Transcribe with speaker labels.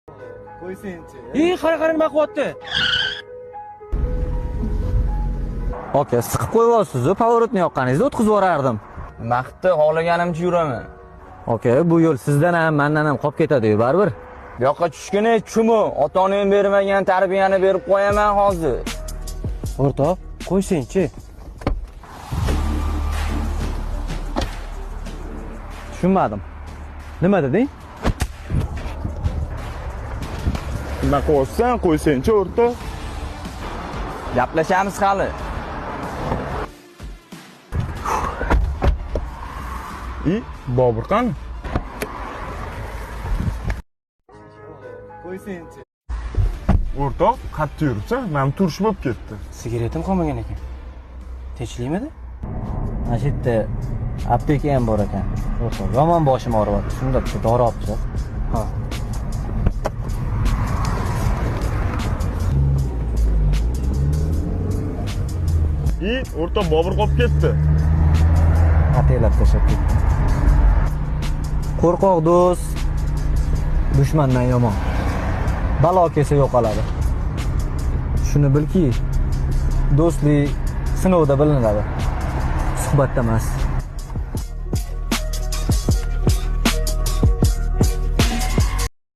Speaker 1: Qo'ysangchi.
Speaker 2: Ey, qara qara nima qilyapti?
Speaker 3: Aka, siqib qo'yyapsiz-ku, поворот ni yoqqaningizda o'tkazib yuborardim.
Speaker 4: Nima qildi, xohlaganimcha yuraman.
Speaker 3: Aka, bu yo'l sizdan ham, mendan ham qolib ketadi-yu baribir.
Speaker 4: Bu yoqqa tushgani chumi, ota-onang bermagan tarbiyani berib qo'yaman hozir.
Speaker 2: O'rtoq, qo'ysangchi.
Speaker 3: Tushunmadim. Nima deding?
Speaker 5: Nima qilyapsan? Qo'ysangchi, o'rtoq.
Speaker 4: Gaplashamiz hali.
Speaker 5: I, Bobur qani?
Speaker 1: Qo'ysangchi.
Speaker 5: O'rtoq, qayerda yuribsan? Mana turish bo'lib ketdi.
Speaker 2: Sigaretim qolmagan ekan. Tinchlikmidi?
Speaker 3: Mana shu yerda apteka ham bor ekan. O'rtoq, yomon boshim og'riyapti. Shunda bitta dori olib chiq.
Speaker 2: Ha.
Speaker 5: I, o'rtoq Bobur qolib ketdi.
Speaker 3: Ataylab tashlab ketdi. Qo'rqoq do'st dushmandan yomon. Balo kelsa yo'qoladi. Shuni bilki, do'stlik sinovda bilinadi. Suhbatda emas.